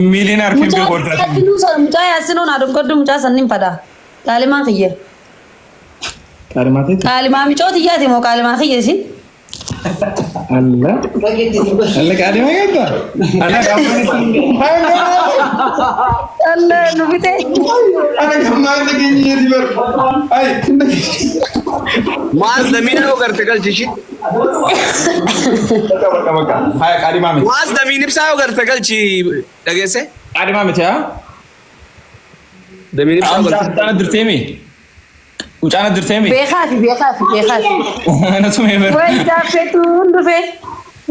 Miiliin harkeen Mucaa beeku hordaa. yaasinuu san mucaa yaasinuu naa dhungadhu mucaa sannin fada. Qaalimaa kiyya. Qaalimaa ta'e. Qaalimaa micoo tiyyaati moo qaalimaa kiyya isin? Allah. Allah qaalimaa qabda. Allah qaalimaa. Allah nu fite. Ana gammaa inni keenya jedhi bar. Ay, inni Mu'aaz damiina yoo garte galchi ishii. Bakka bakka bakka. Haya qaalimaa miti. Mu'aaz damiin ibsaa yoo garte galchi dhageesse. Qaalimaa miti haa? Damiin ibsaa yoo garte. Mucaan dirteemi. Mucaan dirteemi. Beekaafi beekaafi beekaafi. Na tumee bar. Way jaaffeetu hundufe.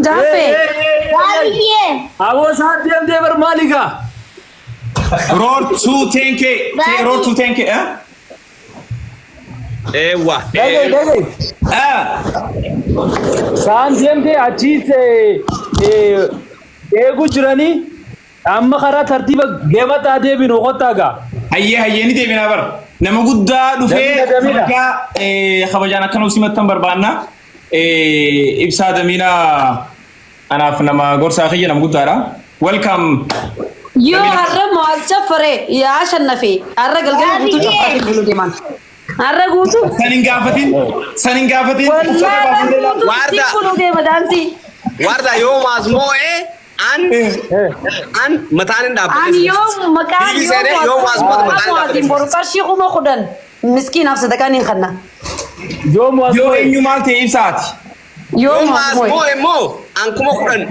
Jaaffee. Baabiyye. Aboo isaan deemtee bar maali gaa? Road to 10K. Road to 10K. Eh? Eewwa. Dhaga'i dhaga'i. Ah. Isaan deemtee achiis eegu jiranii amma karaa tartiiba geemataa deebinu kottaa gaa. Hayyee hayyee ni deebinaa bara. Nama guddaa dhufee Damina, damina. kabajaa kabajaan akka nuuf simattan barbaanna. Ibsaa Damiinaa anaaf nama gorsaa kiyya nama guddaadha. Welcome. Yoo har'a Mu'aaz caffare yaa shannafe har'a galgala guutuu caffatiin buluu deeman. Har'a guutuu. San hin gaafatin. San hin gaafatin. Wallaahi har'a guutuu Waarda. ittiin buluu deema daansii. Warda yoo Mu'aaz moo'ee an an mataan hin dhaabbate. Ani yoo maqaan Biibi yoo seenee yoo Mu'aaz moo'e mataan hin Mu'aaziin boru dhaabbate. qarshii 10,000 miskiinaaf sadaqaan hin kanna. Yoo Mu'aaz Yoo moo'e. eenyu maal ta'e ibsaati. Yoo Yoo Mu'aaz Mu'aaz moo'e. moo'e immoo an 10,000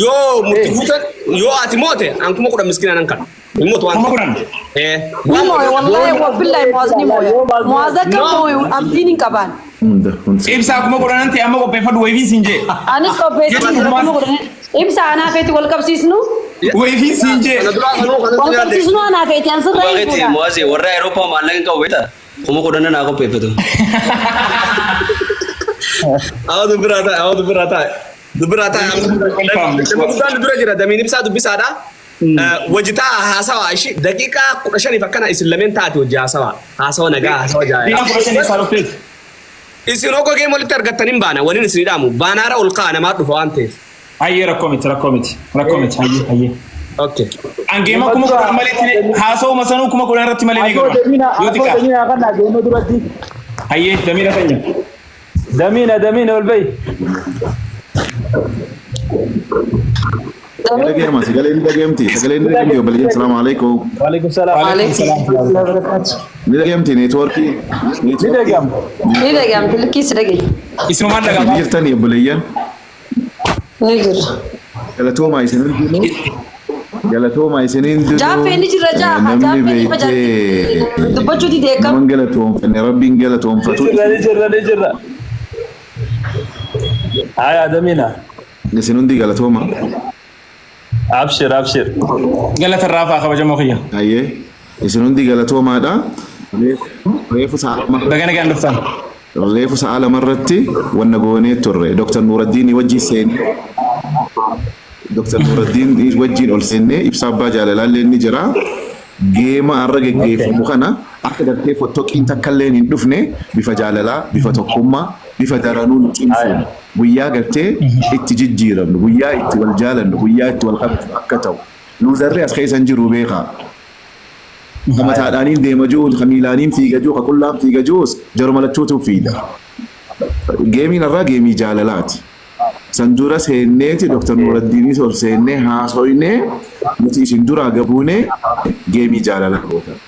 yoo murti guutan yoo ati moote an 10,000 miskiina nan kana. Hin mootu waan 10,000. Eh. Ni moo'e wallaahi wa billaahi Mu'aaz ni moo'e. Mu'aaz akka No. moo'e abdiin hin qabaan. Hunda hunda. Ibsaa 10,000 ta'e amma qopheeffadhu wayifiin siin jee. Anis qopheessee jira 10,000. Ibsa anaa feeti wal qabsiisnu. Wayifiin siin jee. Kana duraa kanuu kanas Wal nyaadde. qabsiisnu anaa feeti an sirraa hin Dhugaa keeti fuudha. Mu'aaz warra Awurooppaa maallaqa hin qabu beektaa? 10,000 naa qopheeffatu. Awwa dubbiraa taa'e awwa dubbiraa taa'e. Dubbiraa taa'e. Nama guddaan dura jira damiin ibsaa dubbisaadha. Wajji taa'a haasawaa ishii daqiiqaa 15f akkana isin lameen taate wajji haasawaa. Haasawa nagaa haasawa Daqiiqaa jaalala. 15 isaa dhufteeti. Isin hogga geem walitti argattan hin baana waliin isin hidhaamu. Baanaara ol kaa'a namaa dhufa waan ta'eef. Hayyee rakkoo miti rakkoo miti rakkoo miti hayyee hayyee. Okay. An geema 10,000 malee haasawuma sanuu 10,000 irratti malee ni Afoo gaba. damiina Yoo afoo xiqqaa. damiina kana geema duratti. Hayyee damiina keenya. Damiina damiina ol bahi. Ni dhaga'ama sagalee ni dhaga'amti sagalee ni dhaga'amti obboleeyyan salaamu alaikum. Waalaikum salaam. Waalaikum salaam. Ni dhaga'amti neetwoorkii. Ni dhaga'ama. Ni dhaga'amti likkii si dhagaye. Isinumaan Ni dhaga'ama. jirtanii obboleeyyan. Ni jira. Galatoomaa isin hundinuu. Galatoomaa isin hundinuu. Jaaffee ni jira jaa Namni jaaffee ni beektee dubbachuu didee akkam. naman galatoomfanne rabbiin Ni galatoomfatu. jirra ni jirra ni jirra. Haya damiina. Isin hundi galatooma. Abshir abshir. Galata irraa fa'aa kabajamoo kiyya. Hayyee isin hundi galatoomaadha. Reefu sa'a lama Baga nagaan dhuftan. reefu sa'a lama irratti wanna goonee turre Dr. Nuuraddiin wajjin seennee Dr. Nuuraddiin wajjin ol seennee ibsa abbaa jaalalaallee ni jira. Geema har'a geggeeffamu kana akka gartee fottoqiin takka illee hin dhufne bifa jaalalaa, bifa tokkummaa, bifa daranuu nu cimsuun guyyaa gartee itti jijjiiramnu, guyyaa itti wal jaalannu, guyyaa itti wal kabajnu akka ta'u. Luuzarri as keessa hin jiru beekaa. Ka mataadhaaniin deema ji'uun, ka miilaaniin fiiga ji'u, ka qullaan fiiga ji'us jaruma lachuutu fiiga. Geemiin har'aa geemii jaalalaati. San dura seenneeti Dr. Nuuraddiinis ol seennee haasoynee nuti isin duraa gabuunee geemii jaalalaa gootan.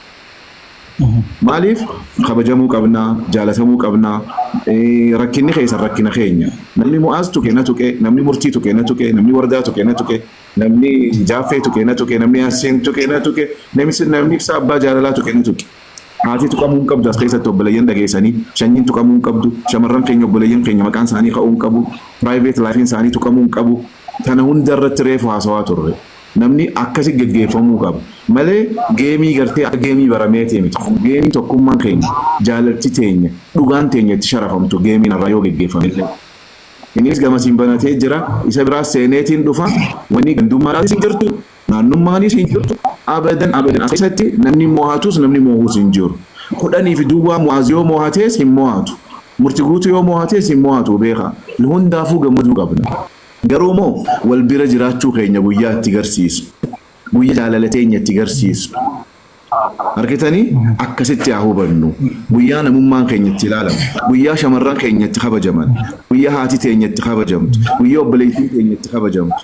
Maaliif kabajamuu qabnaa, jaalatamuu qabnaa, rakkinni keessan rakkina keenya. Namni Mu'aaz tuqe na tuqe, namni Murtii tuqe na tuqe, namni Wardaa tuqe na tuqe, namni Jaaffee tuqe na tuqe, namni Yaasiin tuqe na tuqe, namni Ibsaa Abbaa Jaalalaa tuqe na tuqe. Haati tuqamuu hin qabdu as keessatti obboleeyyan dhageessanii, shanyiin tuqamuu hin qabdu, shamarran keenya obboleeyyan keenya maqaan isaanii ka'uu hin qabu, private life'n isaanii tuqamuu hin qabu. Tana hunda irratti reefu haasawaa turre. Namni akkasi geggeeffamuu qaba. Malee geemii gartee akka geemii barameetii miti. Geemii tokkummaan keenya, jaalalti teenya, dhugaan teenya itti sharafamtu geemiin har'aa yoo geggeeffame illee. Innis gamasiin banatee jira, isa biraas seeneetiin dhufa, wanni gandummaadhaatis hin jirtu, naannummaanis hin jirtu, abadan abadan as keessatti namni mo'atus namni mo'us hin jiru. Kudhanii fi duwwaa Mu'aaz yoo mo'ates hin mo'atu. Murti guutuu yoo mo'ates hin mo'atu beekaa. Nu hundaafuu gammaduu qabna. Garuu moo wal bira jiraachuu keenya guyyaa itti garsiisu. Guyyaa jaalala teenya itti garsiisnu. Argitanii akkasitti haa hubannu. Guyyaa namummaan keenya itti ilaalamu. Guyyaa shamarran keenya itti kabajaman. Guyyaa haati teenya itti kabajamtu. Guyyaa obboleettiin teenya itti kabajamtu.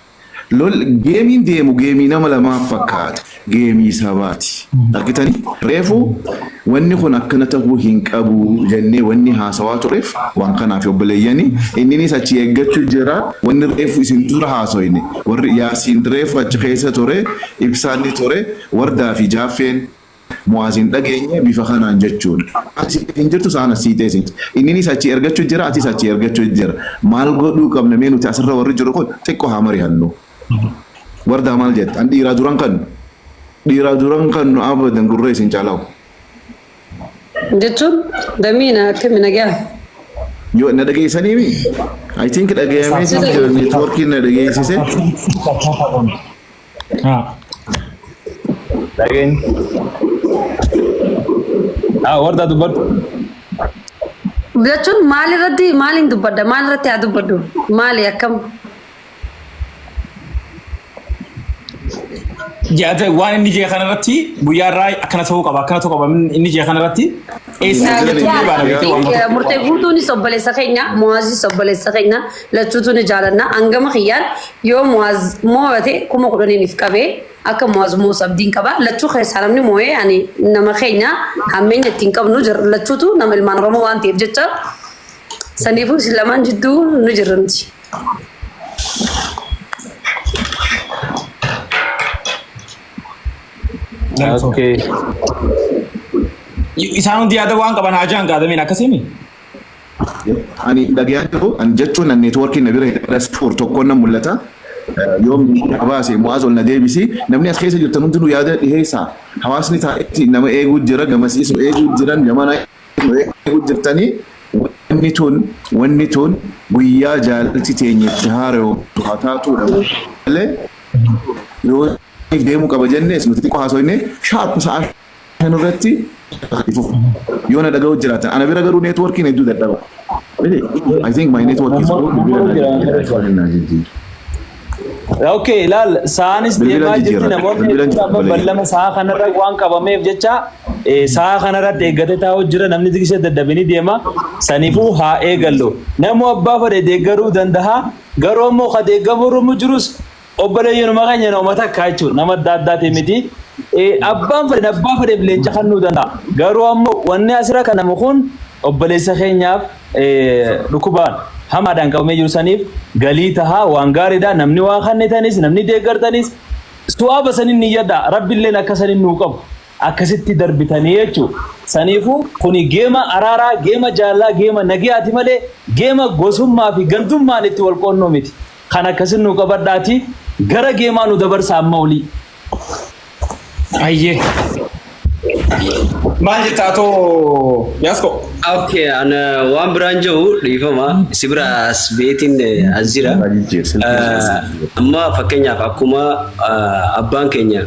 Lol gameiin deemu gameii nama lamaaf fakkaata. Gameii sabaati. Argitanii reefu wanni kun akkana ta'uu hin qabu jennee wanni haasawaa tureef waan kanaaf obboleeyyanii inninis achi eeggachuu jira. Wanni reefu isin dura haasoyne warri Yaasiin reefu achi keessa ture, Ibsaan ni ture, Wardaa fi Jaaffeen Mu'aaziin dhageenye bifa kanaan jechuudha. Ati hin jirtu saan asii teessin. Inninis achi ergachuu jira, atis achi ergachuu jira. Maal godhuu qabna mee nuti asirra warri jiru kun xiqqoo haa mari'annu. Wardaa maal jetta? An dhiiraa duran kan dhiiraa duran kan nu abadan gurra isin calawu. Jechuun damiina akkami nagaa? Yoo na dhageessanii mi? I think dhagayamee jira, networkiin na dhageessise. Dhageenyi. Ah, wardaa dubbadhu. Jechuun maal irratti maaliin dubbadha? Maal irratti haa dubbadhu? Maali akkam? Jaate waan inni jee kanarratti guyyaa irraa akkana ta'uu qaba, akkana ta'uu qaba inni jee kanarratti eessa jechuun ni baana beektee waan tokko. Murtee guutuunis obboleessa keenya, Muwaazis obboleessa keenya, lachuutu ni jaalanna. Hangama kiyyaan yoo Muwaaz moo'ate 10,000 if qabee akka Muwaaz mo'us abdiin qaba. Lachuu keessaa namni moo'ee ani nama keenya hammeenya ittiin qabnu jira. Lachuutu nama ilmaan Oromoo waan ta'eef jecha saniifuu isin lamaan jidduu nu jirra nuti. Okay. Isaan hundi yaada waan qaban haa jaan gaadamiin akkasiimi. Ani dhagayaan jiru, ani jechuun an networkiin na bira hidhadha sport tokkoon na mul'ata. Yoo miidhaa baase Mu'aaz ol na deebisi. Namni as keessa jirtan hundinuu yaada dhiheessaa. Hawaasni taa'etti nama eeguu jira, gamasiisu eeguu jiran, gamana eeguu jirtanii. Wanni tun guyyaa jaalalti teenya itti haara'u haa taatuudha malee yoo deemuu qaba jennees nuti xiqqoo haasofne sharp sa'a 5 irratti yoo na dhaga'u jiraatan, ana bira garuu networkiin hedduu dadhaba. I think my network is good. Okay, ilaal, sa'aanis Bilbila deemaa jirti jijjiirra. namoonni Bilbila hedduun amma jijjiirra. Ballama sa'a kanarra waan qabameef jecha sa'a kanarratti eeggatee taa'uu jira. Namni tiksee daddabini deema. Saniifuu haa eegallu. Namuu abbaa fedhe deeggaruu danda'a, garuu ammoo ka deeggamuu jirus obboleeyyanuma keenya nama takka jechuudha, nama adda addaati miti. Abbaan fedhe abbaa fedheef leenca kennuu danda'a, garuu ammoo wanni asirra kan namu kun obboleessa keenyaaf dhukkubaan hamaadhaan qabamee jiru saniif galii tahaa waan gaariidha. Namni waa kennitanis, namni deeggartanis su'aaba saniin niyyadha, rabbiilleen akka saniin nuu qabu akkasitti darbitanii jechuudha. Saniifuu kuni game araaraa, game jaalalaa, game nagayaati malee game gosummaa fi gandummaan itti wal qoonnoo miti. Kan akkasin nuu qabadhaati gara gameaa nu dabarsa amma olii. Ayyee. Maal jettaa too Yaasko? Okay, ana waan biraan jiru, dhiifama. Si bira as beetiin as jira. Amma fakkeenyaaf akkuma abbaan keenya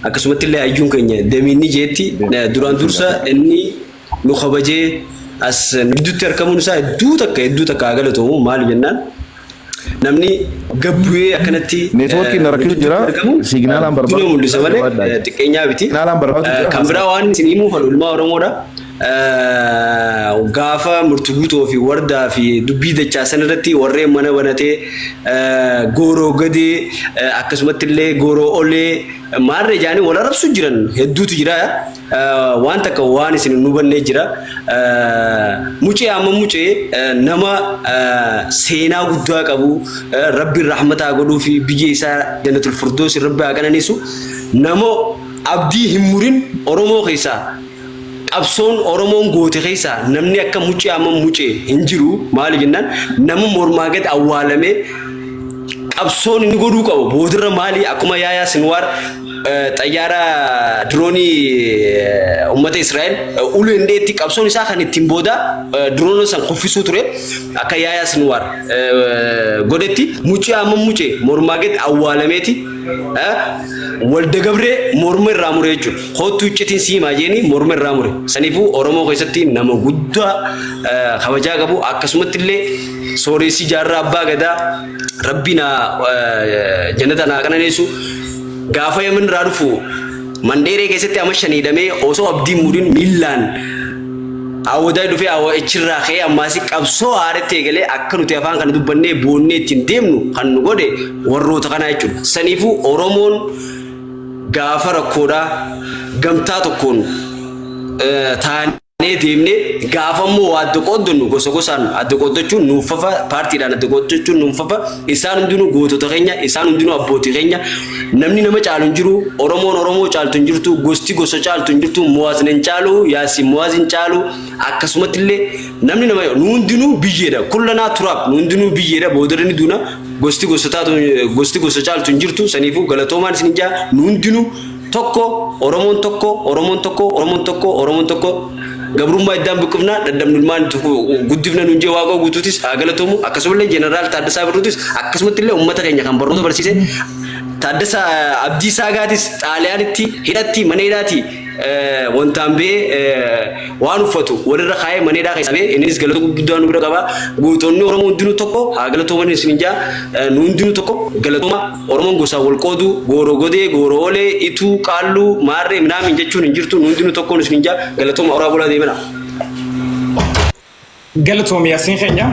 akkasumatti illee hayyuun keenya damiinni jeetti, duraan dursa inni nu kabajee as nu gidduutti argamuun isaa hedduu takka hedduu takka haa galatoomu. Maali jennaan, namni gabbu'ee akkanatti Networkiin na rakkisu jira. Signaalaan barbaadu. Dura mul'isa malee xiqqeenyaa miti. Signaalaan barbaadu jira. Kan biraa waan isin himuu fedhu ilmaa Oromoodha. Gaafa murtuguutoo fi wardaa fi dubbii dachaasan irratti warreen mana banatee gooroo gadee akkasumatti illee gooroo olee maarree jaanii wal arrabsu jiran hedduutu jira. Waan takka waan isin hin hubannee jira. Mucee amma mucee nama seenaa guddaa qabu, rabbiin rahmataa godhuu fi biyya isaa jannatul firdoos rabbi haa qananiisu. Nama abdii hin murin Oromoo keessaa, qabsoon Oromoon goote keessaa namni akka mucee amma mucee hin jiru. Maali jennaan, nama mormaa gadi awwaalamee qabsoon inni godhuu qabu boodirra maali, akkuma Yaayaa Sinwaar xayyaara diroonii uummata Israa'el uleen dheetti qabsoon isaa kan ittiin booda diroonii san kuffisuu ture. Akka Yaayaa Sinwaar godhetti mucee amma mucee mormaa gadi awwaalameeti walda gabree morma irraa mure jechuudha. Hoottuu iccitiin siimaa jeeni morma irraa mure. Saniifuu Oromoo keessatti nama guddaa kabajaa qabu, akkasumatti illee sooressi jaarraa abbaa gadaa rabbi naa jannata naa qananeessu. Gaafa Yemen irraa dhufu Mandeeree keessatti ama shan hidhamee osoo abdiin muriin miillaan Awwadaa dhufee achirraa ka'ee ammaas qabsoo haaratti eegalee akka nuti afaan kana dubbannee boonnee ittiin deemnu kan nu godhe warroota kanaa jechuudha. Saniifuu Oromoon gaafa rakkoodhaa gamtaa tokkoon taanee deemnee, gaafa immoo adda qooddannu gosa gosaan adda qooddachuun nuuf fafa, paartiidhaan adda qooddachuun nuuf fafa. Isaan hundinuu gootota keenya, isaan hundinuu abbootii keenya. Namni nama caalu hin jiru, Oromoon Oromoo caaltu hin jirtu, gosti gosa caaltu hin jirtu. Muwaazin hin caalu, Yaasiin Muwaazin caalu, akkasumatti illee namni nama nu hundinuu biyyeedha. Kullanaa turaab, nu hundinuu biyyeedha, boodarra ni duuna. Gosti gosa taatu, gosti gosa caaltu hin jirtu. Saniifuu galatoomaan isin jaa. Nu hundinuu tokko, Oromoon tokko, Oromoon tokko, Oromoon tokko, Oromoon tokko. Gabrummaa iddaan buqqifnaa, dadhabnummaan guddifna nuun jee. Waaqoo Guutuutis haa galatoomu, akkasumallee Jeneraal Taaddasaa Birruutis, akkasumatti illee uummata keenya kan barnoota barsiise Taaddasaa Abdii Saagaatis, Xaaliyaanitti hidhatti mana hidhaati wantaan ba'ee waan uffatu walirra kaayee mana hidhaa keessaa ba'ee, innis galata guddaa nu bira qaba. Gootonni Oromoo hundinuu tokko, haa galatooman isin jaa. Nu hundinuu tokko, galatooma. Oromoon gosaan wal qoodu, gooroo godee, gooroo olee, ituu, qaalluu, maarree, minaamin jechuun hin jirtu. Nu hundinuu tokkoon isin jaa, galatooma, oraa bulaa deemina. Galatoomi, Yaasiin keenya.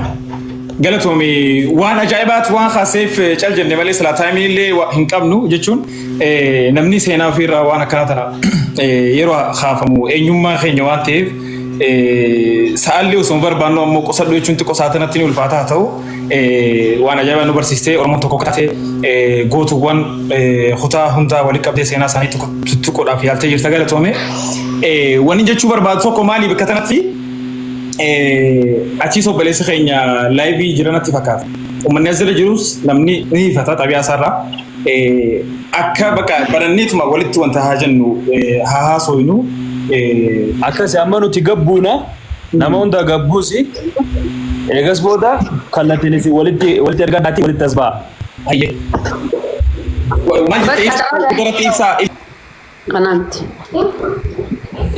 Galatoomi, waan ajaa'ibaatu waan kaaseef cal jenne malee silaa time illee hin qabnu jechuun namni seenaa ofiirraa waan akkanaa tana yeroo kaafamu eenyummaa keenya waan ta'eef sa'aallee osoo hin barbaannu ammoo qusadhu jechuun xiqqoo sa'a tanatti ni ulfaata. Haa ta'u, waan ajaa'ibaa nu barsiistee. Oromoon tokko taate gootuuwwan kutaa hundaa walitti qabdee seenaa isaanii tuttuquudhaaf yaaltee jirta, galatoome. Wanni jechuu barbaadu tokko maali bakka tanatti, achiis obboleessi keenya live jiranatti fakkaata. Uummanni as jala jirus namni ni ifata xabiyaa isaarraa. Akka bakka baranneetuma walitti wanta haa jennu, haa haasofnu. Akkasi, amma nuti gabbuuna, nama hunda gabbuusi, eegas booda kallattiin isin walitti ergaa walitti as ba'a. Hayyee. Maal jette irratti, Ibsaa? Kanaatti.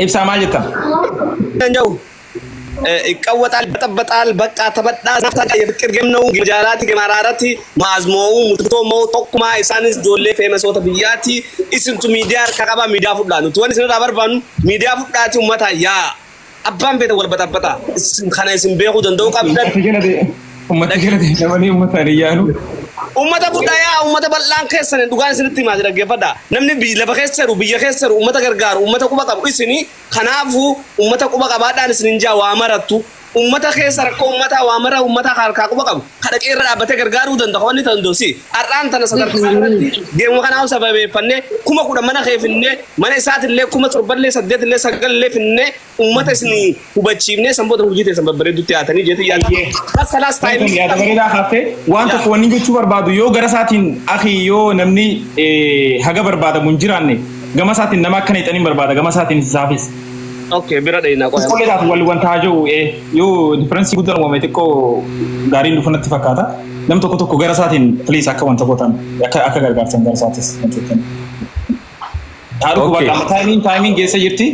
Ibsaa, maal jetta? እንጃው ይቀወጣል፣ ይበጠበጣል። በቃ ተበጣ የፍቅር game ነው jaalaati gamaraarratti maazmoo murtoo tokkumaa isaanis ijoollee famousota biyyaati. Isintu miidiyaa harka qaba, miidiyaa fudhaa. Nuti wanni isinirraa barbaannu miidiyaa fudhaati ummata yaa abbaan feete wal baxabbata. Isin kana isin beekuu danda'uu qabdan. Uummata jala deemanii uummataan iyyaanu. Ummata fudhaa yaa ummata bal'aan keessan, dhugaan isinitti himaa, dhaggeeffadha. Namni lafa keessa jiru, biyya keessa jiru, ummata gargaaru, ummata quba qabu isini. Kanaafuu ummata quba qabaadhaan isinin jaa. Waa marattu ummata keessa rakkoo ummataa waa mara ummata harkaa quba qabu kadhaqee irra dhaabbatee gargaaruu danda'a. Wanni danda'u si har'aan tana sadarkaa irratti deemu. Kanaaf sababeeffannee 10,000 mana kee finnee, mana isaatillee 7,000llee, 8llee, 9llee finnee, ummata isin hubachiifnee, san booda hojii teessan babbareeddutti yaatanii jeetii yaada. Bas kalaas time. Yaada bareedaa kaaftee. Waan tokko wanni jechuu barbaadu, yoo gara isaatiin akhi yoo namni haga barbaadamu hin jiraanne, gama isaatiin nama akkana hixanii barbaada, gama isaatiin isaafis. Okay, bira dheeyna qoya. Xiqqoo taatu wal wanta haa jiru, yoo difference guddaan uumame xiqqoo gaariin dhufu natti fakkaata. Nam tokko tokko gara isaatiin please akka wanta gootan, akka gargaartan gara isaatis wanti jettani. Haa dhufu. Okay. Bakka timeiin geessa jirti.